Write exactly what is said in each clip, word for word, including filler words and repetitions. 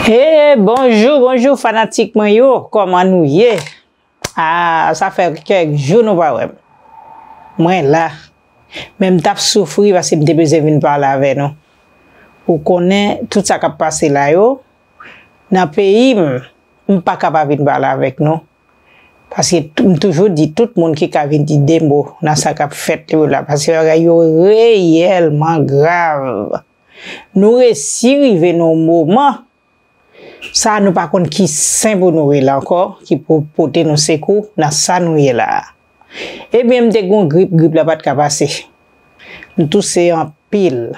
Hey, bonjou, bonjou fanatik mwen yo, kòman nou ye? Ah, sa fè kèk jou nou pa wè m. Mwen la, men m t ap soufri paske m te bezwen vin pale avè nou. Ou konnen tout sa k ap pase la yo, nan peyi m, m pa ka pa vin pale avèk nou. Paske m toujou di tout moun ki ka vin di de mo nan sa k ap fèt yo la, paske bagay yo reyèlman grav. Nou resi rive nan yon moman, sa nou pa konn ki sen pou nou rele ankò, ki pou pote nou sekou nan sa nou ye la a. Ebyen, m te gen yon grip, grip la pa t ka pase. M touse anpil.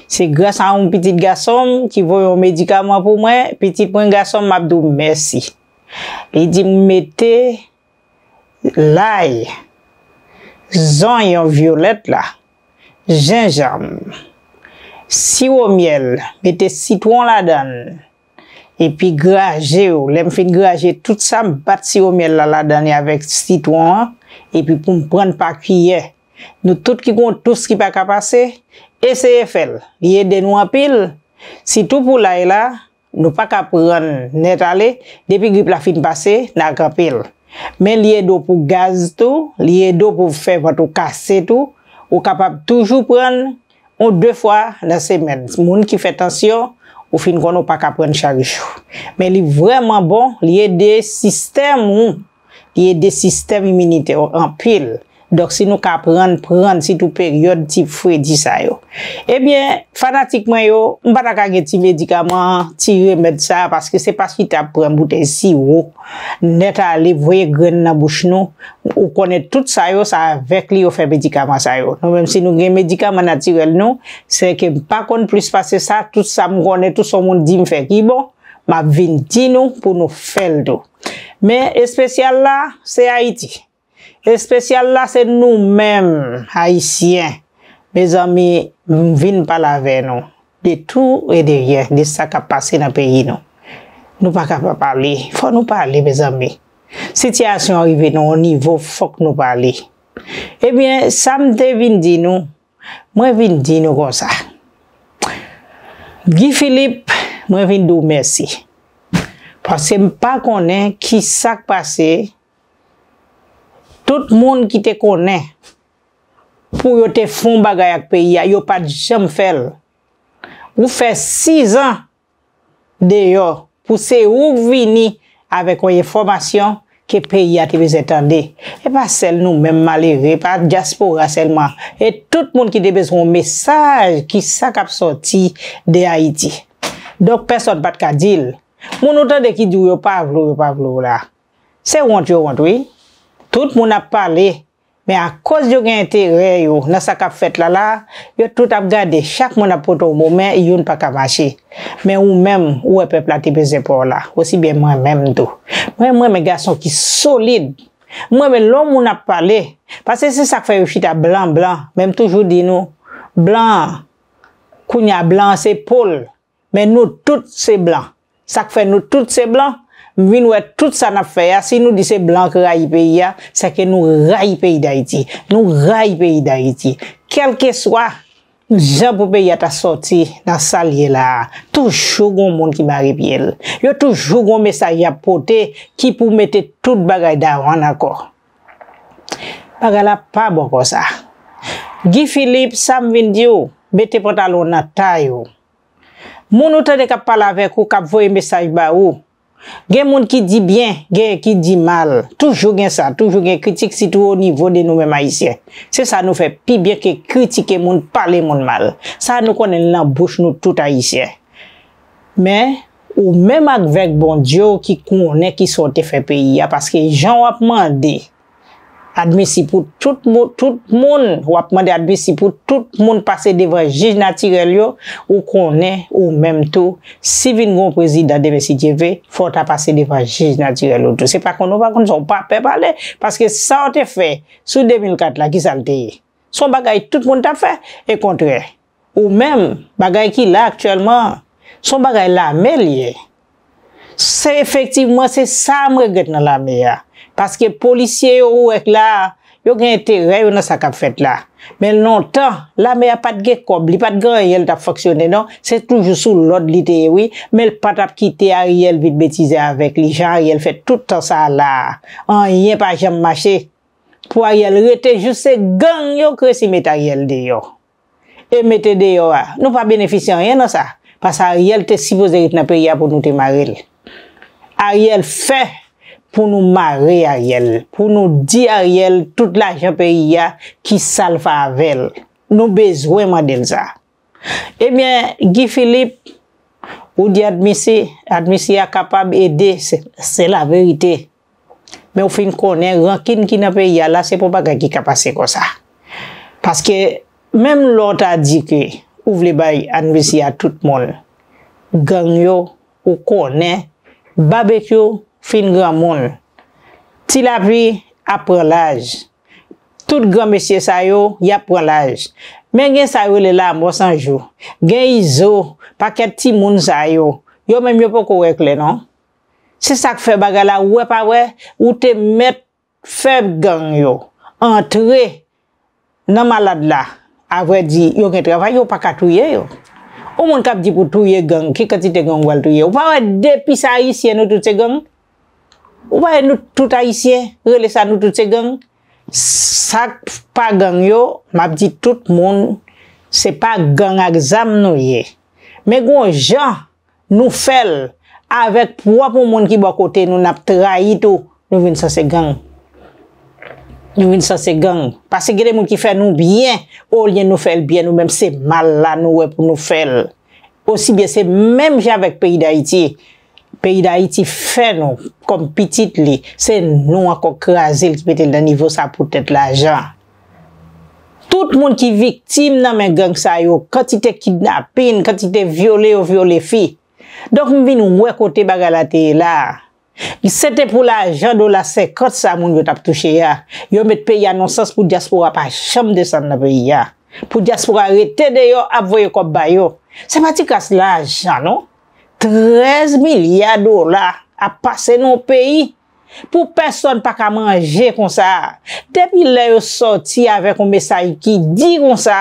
Se gras a yon pitit gason m ki voye yon medikaman pou mwen, pitit mwen gason m, m ap di w mèsi. Li di m mete lay, zonyon vyolèt la, jenjanm, siwo myèl, mete sitwon ladan l, epi graje yo. Lè m fin graje tout sa, m bat siwo myèl la ladan li avèk sitwon an, epi pou m pran pa kiyè. Nou tout ki gon tous ki pa ka pase, eseye fè l. Li ede nou anpil, sitou pou lay la, nou pa ka pran nèt ale, depi grip la fin pase, n a kanpe l. Men li ede w pou gaz tou, li ede w pou fè vant ou kase tou, ou kapab toujou pran l yon de fwa nan semèn. Moun ki fè tansyon, ou fin konn ou pa ka pran l chak jou. Men li vrèman bon, li ede sistèm ou, li ede sistèm iminitè w anpil. Donk, si nou ka pran, pran, sitou peryòd ti fredi sa yo. Ebyen, fanatik mwen yo, m pa ta ka gen ti medikaman, ti remèd sa, paske se pa chita ap pran boutèy siwo, nèt ale, voye grenn nan bouch nou. Ou konnen tout sa yo, sa avèk li yo fè medikaman sa yo. Nou menm, si nou gen medikaman natirèl nou, se ke m pa konn plis pase sa, tout sa m konnen, tout sa moun di m fè ki bon, m ap vin di nou pou nou fè l tou. Men espesyal la, se Ayiti. Espesyal la, se nou menm, Ayisyen. Mezanmi, m vin pale avè nou de tou e de yè, de sa k ap pase nan peyi nou. Nou pa ka pa pale. Fò nou pale, mezanmi. Sitiyasyon an rive nan yon nivo, fòk nou pale. Ebyen, sa m te vin di nou, mwen vin di nou konsa. Guy Philippe, mwen vin di w mèsi. Paske m pa konnen ki sa k pase. Tout moun ki te konnen pou yo te fè yon bagay ak peyi a, yo pa t janm fè l. Ou fè sizan deyò pou se ou k vini avèk yon enfòmasyon ke peyi a te bezwen tande. E pa sèl nou menm malere, pa dyaspora sèlman. E tout moun ki te bezwen yon mesaj ki sa k ap sòti de Ayiti. Donk, pèsòn pa t ka di l. Moun ou tande ki di w yo pa vle w, yo pa vle w la. Se wont yo wont, wi. Tout moun ap pale, men akoz yo gen enterè yo nan sa k ap fèt la la, yo tout ap gade, chak moun ap pote yon mo, men youn pa ka mache. Men ou menm, ou wè pèp la te bezwen pa w la, osi byen mwen menm tou. Mwen, mwen renmen gason ki solid. Mwen renmen lè yon moun ap pale, paske se sa k fè yo chita blan, blan. Men m toujou di nou, blan an, kounye a blan an se po l. Men nou tout se blan. Sa k fè nou tout se blan, m vin wè tout sa n ap fè a, si nou di se blan k rayi peyi a, sèke nou rayi peyi Dayiti. Nou rayi peyi Dayiti. Kèlkeswa jan pou peyi a ta sòti nan sa l ye la a, toujou gon moun ki mare pye l. Yo toujou gon mesaj y ap pote ki pou mete tout bagay dawonn ankò. Bagay la pa bon konsa. Guy Philippe, sa m vin di w, mete pantalon w nan tay ou. Moun ou tande k ap pale avèk ou, k ap voye mesaj ba ou. Gen moun ki di byen, gen ki di mal. Toujou gen sa, toujou gen kritik, sitou o nivo de nou menm Ayisyen. Se sa nou fè pi byen ke kritike moun, pale moun mal. Sa nou konnen l nan bouch nou tout Ayisyen. Men, ou menm avèk Bondye w ki konnen kisa w te fè peyi a, paske jan w ap mande, admisyon pou tout moun, tout moun, w ap mande admisyon pou tout moun pase devan jij natirèl yo, ou konnen ou menm tou, si vin gen yon prezidan demen si Dye ve, fò w ta pase devan jij natirèl ou tou. Se pa konn ou pa konn sa, ou pa pè pale, paske sa w te fè sou de mil kat la, kisa l te ye? Se yon bagay tout moun t ap fè, e kontrè. Ou menm, bagay ki la aktyèlman, se yon bagay lame l ye. Se efektivman, se sa m regrèt nan lame a. Paske polisye yo ou wè k la, Yo gen enterè yo nan sa k ap fèt la. Men lontan, lame a pa t gen kòb, li pa t gen anyen, l t ap fonksyone, non. Se toujou sou lòd li te ye, wi. Men l pa t ap kite Ariel vin betize avèk li, jan Ariel fè tout tan sa a la a. Anyen pa janm mache. Pou Ariel rete, jis se gang yo k resi met Ariel deyò. E mete deyò a, nou pa benefisye anyen nan sa. Paske Ariel te sipoze ret nan peyi a pou nou te mare l. Ariel fè pou nou mare Ariel, pou nou di Ariel tout lajan peyi a, ki sa l fè avè l. Nou bezwen mande l sa. Ebyen, Guy Philippe, ou di Admisi, Admisi a kapab ede, se, se laverite. Men ou fin konnen rankin ki nan peyi a la, se pa yon bagay ki ka pase konsa. Paske, menm lè w ta di ke ou vle bay Admisi a tout moun, gang yo, ou konnen, Babekyou fin granmoun. Ti Lapli ap pran laj. Tout granmesye sa yo, y ap pran laj. Men gen sa yo rele lamò san jou. Gen Izo, pakèt timoun sa yo. Yo menm yo poko wè klè non. Se sa k fè bagay la, ou wè pa wè, ou te mèt fè gang yo antre nan malad la. Avrèdi, yo gen travay, yo pa ka touye yo. Yon moun k ap di pou touye gang, ki kantite gang ou pral touye? Ou pa wè depi se Ayisyen nou tout se gang? Ou pa wè nou tout Ayisyen, rele sa nou tout se gang? Sa k pa gang yo, m ap di tout moun, se pa gang ak zam nou ye. Men gon jan nou fè l avèk pwòp yon moun ki bò kote nou, n ap trayi tou, nou vin sanse gang. Nou vin sanse gang. Paske gen de moun ki fè nou byen, olye nou fè l byen, nou menm se mal la nou wè pou nou fè l. Osi byen se menm jan avèk peyi Dayiti. Peyi Dayiti fè nou kòm pitit li, se nou ankò kraze l ki mete l nan nivo sa poutèt lajan. Tout moun ki viktim nan men gang sa yo, kantite kidnapin, kantite vyole yo vyole fi. Donk m vin wè kote bagay la te ye la. Se te pou lajan dola senkant sa moun yo t ap touche a. Yo met peyi a nan sans pou dyaspora pa janm desann nan peyi a. Pou dyaspora rete deyò ap voye kòb ba yo. Se pa ti kras lajan non. Trèz milya dola ap pase nan yon peyi pou pèsòn pa ka manje konsa. Depi lè yo sòti avèk yon mesaj ki di konsa,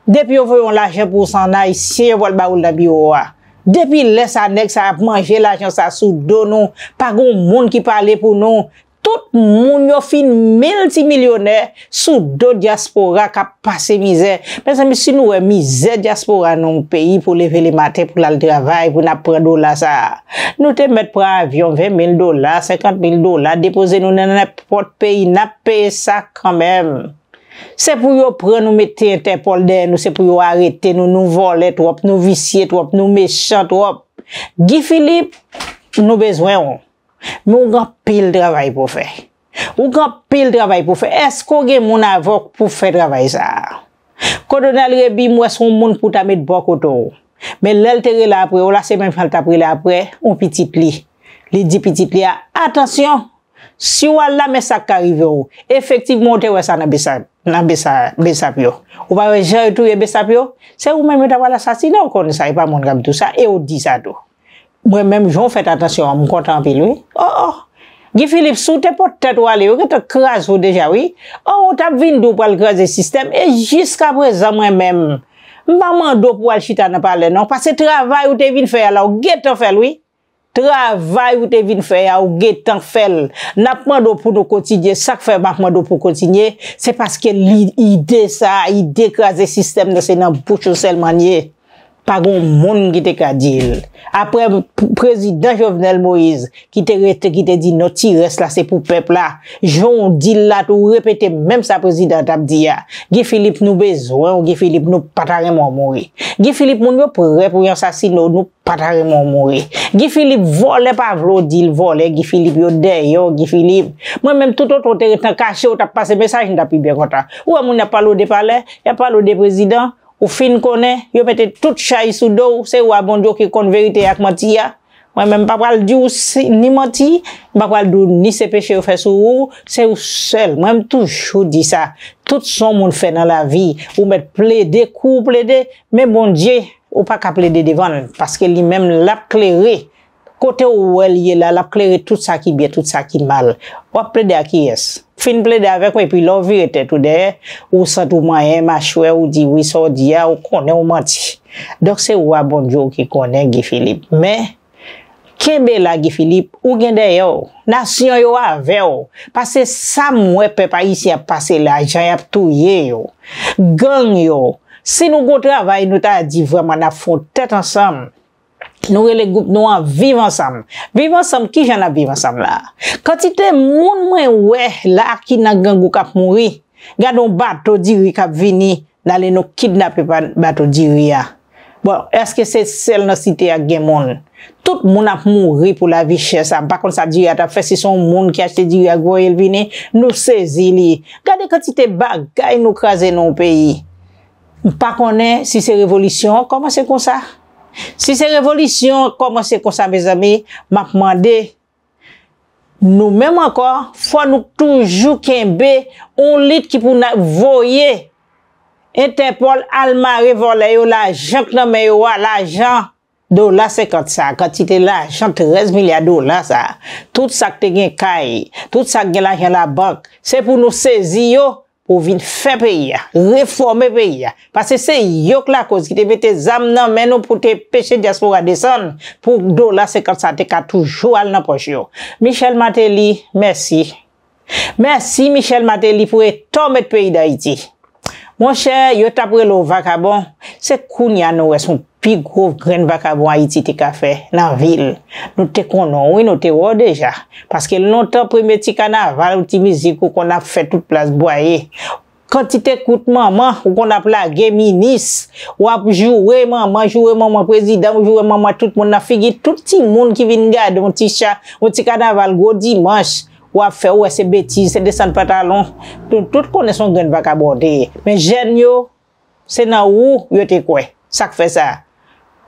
depi yo voye yon lajan pou w, se ann Ayisyen yo pral ba ou l nan biwo a. Depi lè sa, nèg sa ap manje lajan sa sou do nou, pa gen yon moun ki pale pou nou. Tout moun yo fin miltimilyonè sou do dyaspora k ap pase mizè. Mezanmi, si nou wè mizè dyaspora nan yon peyi pou leve lematen, pou l al travay, pou n ap pran dola sa a, nou te mèt pran avyon ven mil dola, senkant mil dola, depoze nou nan nenpòt peyi, n ap peye sa kanmenm. Se pou yo pran nou mete Entèpòl dèyè nou, se pou yo arete nou, nou vòlè twòp, nou visye twòp, nou mechan twòp. Guy Philippe, nou bezwen w. Men w gen anpil travay pou w fè. Ou gen anpil travay pou w fè. Èske w gen moun avè w pou fè travay sa a? Kolonèl Rebi, m wè se yon moun pou w ta met bò kote w. Men lè l te rele apre w la, se menm jan l t ap rele apre yon pitit li. Li di pitit li a, atansyon! Si w al la, men sa k ka rive w. Efektivman, w te wè sa nan Besa-, nan Besa-, Besap yo. Ou pa wè jan yo touye Besap yo? Se ou menm yo ta pral asasinen, ou konnen sa, e pa moun k ap di w sa, e w di sa tou. Mwen menm, jan w fè t atansyon an, m kontan anpil, wi. Oh, oh! Guy Philippe, si w te pot tèt ou ale, yo gentan kraze w deja, wi. Oh, ou t ap vin di w pral kraze sistèm, e jiskaprezan, mwen menm, m pa mande w pou w al chita nan palè, non, paske travay ou te vin fè a la, ou gentan fè l, wi. Travay ou te vin fè a, ou gentan fè l. N ap mande w pou nou kontinye. Sa k fè m ap mande w pou w kontinye, se paske li, ide sa a, ide kraze sistèm nan, se nan bouch ou sèlman l ye. Pa gen yon moun ki te ka di l. Apre p-, prezidan Jovenel Moïse, ki te rete, ki te di, "Non, ti rès la, se pou pèp la." Jan w di l la, tou repete menm sa prezidan an t ap di a. Guy Philippe, nou bezwen w, Guy Philippe, nou pa ta renmen w mouri. Guy Philippe, moun yo prè pou y ansasinen w, nou pa ta renmen w mouri. Guy Philippe vòlè pa vle w di l vòlè, Guy Philippe yo dèyè w, Guy Philippe. Mwen menm toutotan w te ret nan kache, w t ap pase mesaj, m t ap pi byen kontan. Ou wè moun y ap pale w de palè, y ap pale w de prezidan, ou fin konnen, yo mete tout chay sou do w, se ou a Bondye ki konn verite ak manti a. Mwen menm m pa pral di w si, ni manti, m pa pral di w ni se peche yo fè sou ou, se ou sèl. Mwen m toujou di sa, tout sa yon moun fè nan lavi, ou mèt plede kou w plede, men Bondye, ou pa ka plede devan l, paske li menm l ap klere. Kote w wè l ye la, l ap klere tout sa ki byen, tout sa ki mal. W ap plede ak kiyès? fin plede avèk ou, epi lè w vire tèt ou dèyè, ou santi w manyen machwè, ou di wi, sa w di a, ou konnen w manti. Donk, se ou a Bondye w ki konnen, Guy Philippe. Men, kenbe la, Guy Philippe, ou gen dèyè w. Nasyon yo avè w. Paske sa m wè pèp ayisyen ap pase la, jan y ap touye yo. Gang yo. Si nou gon travay, nou ta di vrèman n ap fè yon tèt ansanm. Nou rele gwoup nou an Viv Ansanm. Viv Ansanm, kijan n ap viv ansanm la? Kantite moun mwen wè la ki nan grangou k ap mouri. Gade yon bato diri k ap vini, n ale nou kidnape pa bato diri a. Bon, èske se sèl nan site a k gen moun? Tout moun ap mouri pou lavi chè sa. M pa konn sa diri a t ap fè, si se yon moun ki achte diri a k voye l vini, nou sezi li. Gade kantite bagay nou kraze nan yon peyi. M pa konnen si se revolisyon an kòmanse konsa. Si se revolisyon an kòmanse konsa, mezanmi, m ap mande nou menm ankò, fò nou toujou kenbe yon lit ki pou n ap voye Entèpòl al mare vòlè yo, lajan k nan men yo a, lajan dola senkant sa, kantite lajan trèz milya dola sa, tout sa k te gen kay, tout sa k gen lajan labank, se pou nou sezi yo, pou vin fè peyi a, refòme peyi a. Paske se yo k lakoz ki te mete zam nan men nou pou te peche dyaspora desann, pou dola senkant sa te ka toujou al nan pòch yo. Michel Martelly, mèsi. Mèsi Michel Martelly pou eta w met peyi Dayiti. Monchè, yo t ap rele w vakabon, se kounye a nou wè se yon pi gwo grenn vakabon Ayiti te ka fè nan vi l. Nou te konnen w, wi, nou te wè w deja. Paske lontan premye ti kanaval, ti mizik ou konn ap fè tout plas bwaye. Kantite kout manman ou konn ap lage minis, w ap joure manman, joure manman prezidan, joure manman tout moun nan figi tout timoun ki vin gade yon ti cha, yon ti kanaval gwo dimanch, w ap fè, ou wè se betiz, se desann pantalon. Nou tout konnen se yon grenn vakabon w te ye. Men jèn yo, se nan ou yo te kwè. Sa k fè sa?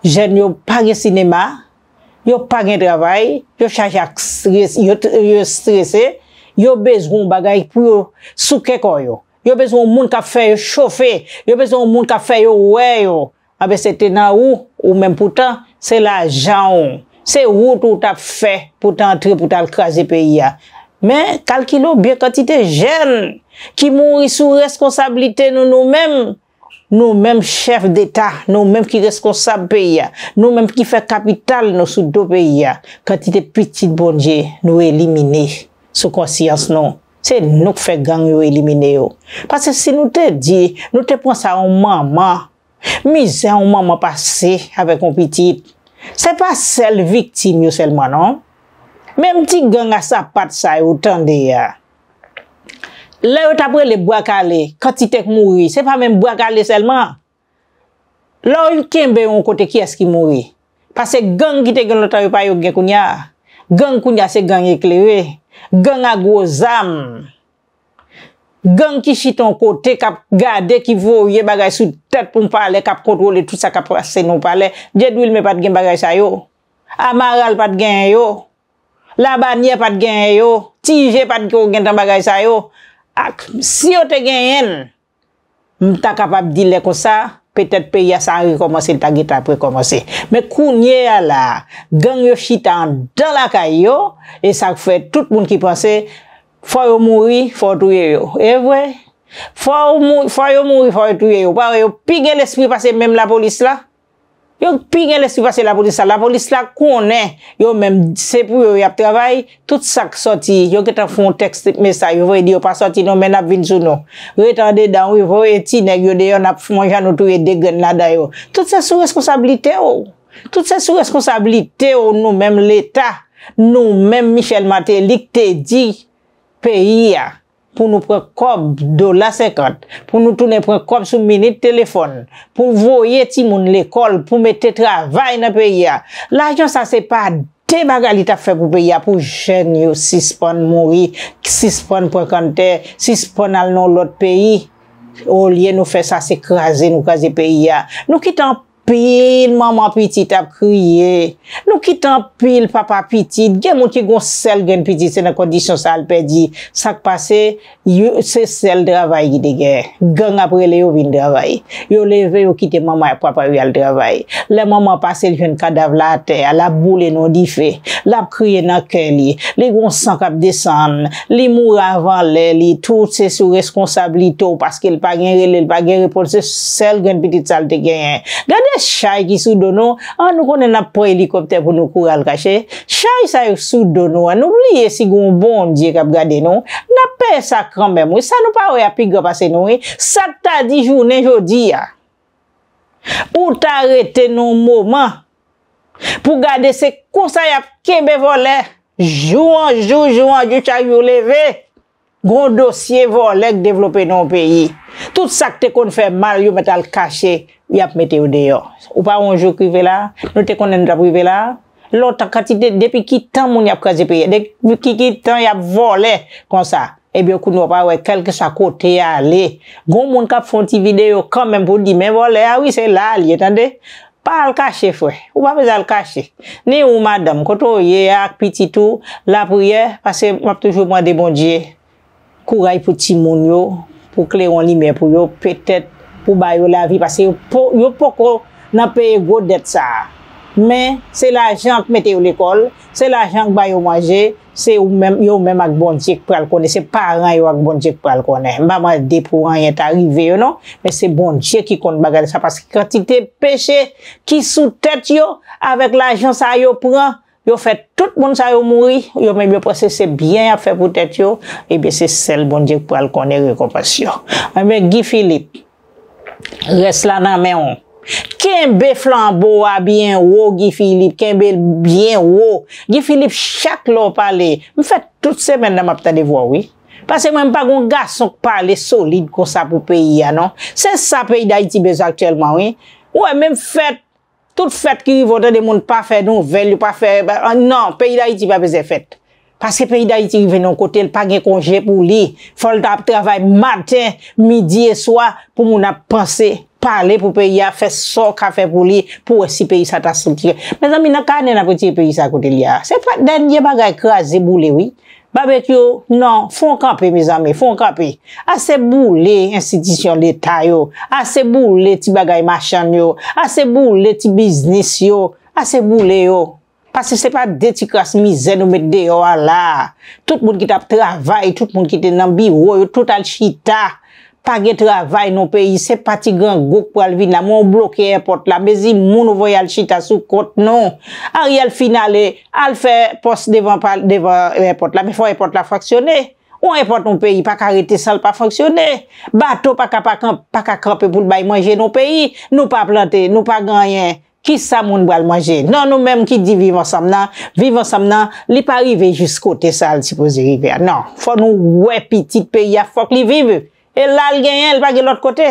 Jèn yo pa gen sinema, yo pa gen travay, yo chaje ak stres, yo, yo strese, yo bezwen yon bagay pou yo souke kò yo. Yo bezwen yon moun k ap fè yo chofe, yo bezwen yon moun k ap fè yo wè yo. Anben, se te nan ou, ou menm poutan, se lajan w, se wout ou t ap fè pou w t antre, pou w t al kraze peyi a. Men, kalkile w byen kantite jèn ki mouri sou reskonsablite nou, nou menm, nou menm chèf deta, nou menm ki reskonsab peyi a, nou menm ki fè kapital nou sou do peyi a, kantite pitit Bondye nou elimine sou konsyans nou. Se nou k fè gang yo elimine yo. Paske si nou te di, nou te pran sa yon manman, mizè yon manman pase avèk yon pitit, se pa sèl viktim yo sèlman non. Menm ti gang a sapat sa yo tande a. Lè yo t ap rele bwa kale, kantite k mouri, se pa menm bwa kale sèlman. Lè w kenbe yon kote, kiyès ki mouri? Paske gang ki te gen lontan yo pa yo k gen kounye a. Gang kounye a se gang eklere. Gang a gwo zam. Gang ki chita yon kote, k ap gade, ki voye bagay sou tèt pou m palè, k ap kontwole tout sa k ap pase nan palè. Djedwil men pa t gen bagay sa yo. Amaral pa t genyen yo. Labanyè pa t genyen yo. Tije pa t ko gentan bagay sa yo. Ak, si yo te genyen l, m ta kapab di lè konsa, petèt peyi a sa rekòmanse, l ta gentan ap rekòmanse. Men kounye a la, gang yo chita anndan lakay yo, e sa k fè tout moun ki panse, fò yo mouri, fò yo touye yo. E vre, fò yo mou-, fò yo mouri, fò yo touye yo. Paske yo pi gen lespri pase menm lapolis la. Yo pi gen lespri pase lapolis la. Lapolis la konnen yo menm se pou yo y ap travay. Tout sa k sòti, yo gentan fè yon tèks mesaj, yo voye di yo pa sòti non, men n ap vin sou nou. Ret andedan wi, voye ti nèg yo deyò, n ap fè yon jan nou touye de grenn ladan yo. Tout se sou reskonsablite w. Tout se sou reskonsablite w, nou menm Leta, nou menm Michel Martelly k te di peyi a pou nou pran kòb dola senkant, pou nou tounen pran kòb sou minit telefòn, pou voye timoun lekòl, pou mete travay nan peyi a. Lajan sa se pa de bagay li t ap fè pou peyi a, pou jèn yo sispann mouri, sispann pran kanntè, sispann al nan lòt peyi. Olye nou fè sa, se kraze nou kraze peyi a. Nou kite anpil manman pitit ap kriye. Nou kite anpil papa pitit. Gen moun ki gon sèl grenn pitit, se nan kondisyon sa a l pèdi. Sa k pase? Yo, se sèl travay ki te gen. Gang ap rele yo vin travay. Yo leve, yo kite manman ak papa yo al travay. Lè manman pase, l jwenn kadav la atè a, l ap boule nan dife. L ap kriye nan kè li. Li gon san k ap desann. Li mouri avan lè li. Tout se sou reskonsablite w paske l pa gen rele, l pa gen repons. Se sèl grenn pitit sa l te genyen. Gade chay ki sou do nou. An, nou konnen n ap pran elikoptè pou nou kouri al kache. Chay sa yo sou do nou an, nou bliye si gen yon Bondye k ap gade nou. N ap peye sa kanmenm, wi. Sa nou pa wè a pi gran pase nou, wi. Sa k ta di jounen jodi a, ou ta rete nan yon moman pou gade se konsa y ap kenbe vòlè, jou an jou, jou an jou, chak jou leve. Gon dosye vòlè k devlope nan yon peyi. Tout sa k te konn fè mal, yo mèt al kache, y ap mete yo deyò. Ou pa wè yon jou k rive la? Nou te konnen nou t ap rive la? Lontan, kantite, depi ki tan moun y ap kraze peyi a? Depi ki, ki tan y ap vòlè konsa? Ebyen, kounye a w pa wè, kèlkeswa kote y ale, gon moun k ap fè yon ti videyo kanmenm pou di, men vòlè a, wi, se la l ye, tande? Pa al kache, frè. Ou pa bezwen al kache. Ni ou, madanm, kote w ye a ak pitit ou, lapriyè, paske m ap toujou mande Bondye kouray pou timoun yo, pou klewon limyè pou yo, petèt pou ba yo lavi, paske yo po-, yo poko nan peye gwo dèt sa a. Men, se lajan k mete yo lekòl, se lajan k ba yo manje, se ou menm, yo menm ak Bondye k pral konnen, se paran yo ak Bondye k pral konnen. M pa mande pou anyen ta rive yo, non, men se Bondye ki konn bagay sa, paske kantite peche ki sou tèt yo, avèk lajan sa yo pran, yo fè tout moun sa yo mouri, yo menm yo panse se byen y ap fè pou tèt yo, ebyen se sèl Bondye k pral konnen rekonpans yo. Ebyen, Guy Philippe, rès la nan men w. Kenbe flanbo a byen wo, Guy Philippe, kenbe l byen wo. Guy Philippe, chak lè w pale, m fè tout semèn nan m ap tande vwa w, wi. Paske mwen, m pa gon gason k pale solid konsa pou peyi a, non. Se sa peyi Dayiti bezwen aktyèlman, wi. Ou wè, menm fèt, tout fèt ki rive, w tande moun pa fè nouvèl, yo pa fè, non, peyi Dayiti pa bezwen fèt. Paske peyi Dayiti rive nan yon kote, l pa gen konje pou li. Fò l ta ap travay maten, midi e swa pou moun ap panse, pale pou peyi a, fè sa w ka fè pou li, pou wè si peyi sa ta strikture. Mezanmi, nan kanè n ap retire peyi sa kote l ye a. Se pa dènye bagay kraze boule, wi. Babekyou, non, fè w kanpe, mezanmi, fè w kanpe. Ase boule enstitisyon Leta yo, ase boule ti bagay machann yo, ase boule ti biznis yo, ase boule yo. Paske se pa de ti kras mizè nou met deyò a la a. Tout moun ki t ap travay, tout moun ki te nan biwo yo, tout al chita. Pa gen travay nan peyi, se pa ti grangou k pral vin la. Men w bloke èpòt la, mezi moun ou voye al chita sou kont nou. Ariel fin ale, al fè pòs devan, devan èpòt la, men fò èpòt la fonksyone. Yon èpòt yon peyi pa ka rete san l pa fonksyone. Bato pa ka, pa kan-, pa ka kanpe pou l bay manje nan peyi. Nou pa plante, nou pa gen anyen. Kisa moun pral manje? Non, nou menm ki di viv ansanm nan, viv ansanm nan, li pa rive jis kote sa l sipoze rive a. Non, fò nou wè pitit peyi a, fòk li viv. E la l genyen, li pa gen lòt kote.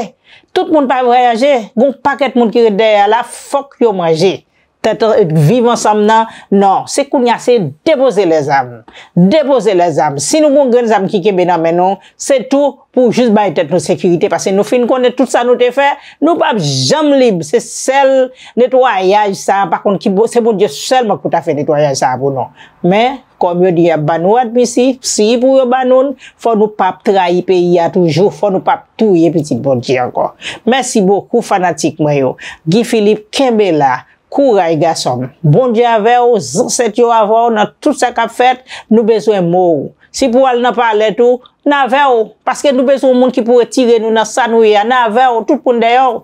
Tout moun pa vwayaje. Gon pakèt moun ki ret dèyè a la, fòk yo manje. Tèt, viv ansanm nan, non. Se kounye a, se depoze lèzam. Depoze lèzam. Si nou gon grenn zam ki kenbe nan men nou, se tou pou jis bay tèt nou sekirite, paske nou fin konnen tout sa nou te fè, nou p ap janm lib. Se sèl netwayaj sa a, pa konn ki bo-, se Bondye sèlman ki pou ta fè netwayaj sa a pou nou. Men, kòm yo di, y ap ban nou admisi, si pou yo ban nou l, fò nou p ap trayi peyi a toujou, fò nou p ap touye pitit Bondye ankò. Mèsi bokou, fanatik mwen yo. Guy Philippe, kenbe la. Kouray, gason m. Bondye avè w, zansèt yo avè w nan tout sa k ap fèt, nou bezwen mo w. Si pou w al nan palè tou, n avè w, paske nou bezwen yon moun ki pou retire nou nan sa nou ye a, n avè w, tout moun dèyè w.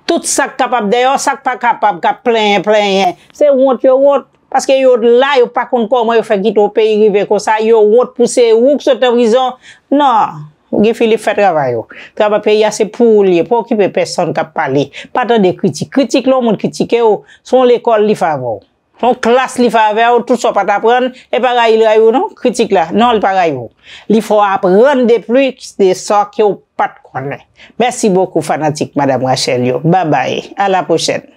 Tout sa k kapab dèyè w, sa k pa kapab k ap plenyen, plenyen. Se wont yo wont, paske yo la, yo pa konn kòman yo fè kite yon peyi rive konsa, yo wont pou se ou k sot nan prizon. Non. Guy Philippe, fè travay ou. Travay peyi a se pou ou l ye. Pa okipe pèsonn k ap pale. Pa tande kritik. Kritik, lè yon moun kritike w, se yon lekòl li fè avè w. Se yon klas li fè avè w, tout sa w pa t aprann, e pa rayi l rayi w non, kritik la. Non, li pa rayi w. Li fè w aprann de plis de sa ke w pa t konnen. Mèsi bokou, fanatik Madam Rachel yo. Babay. A la pwochèn.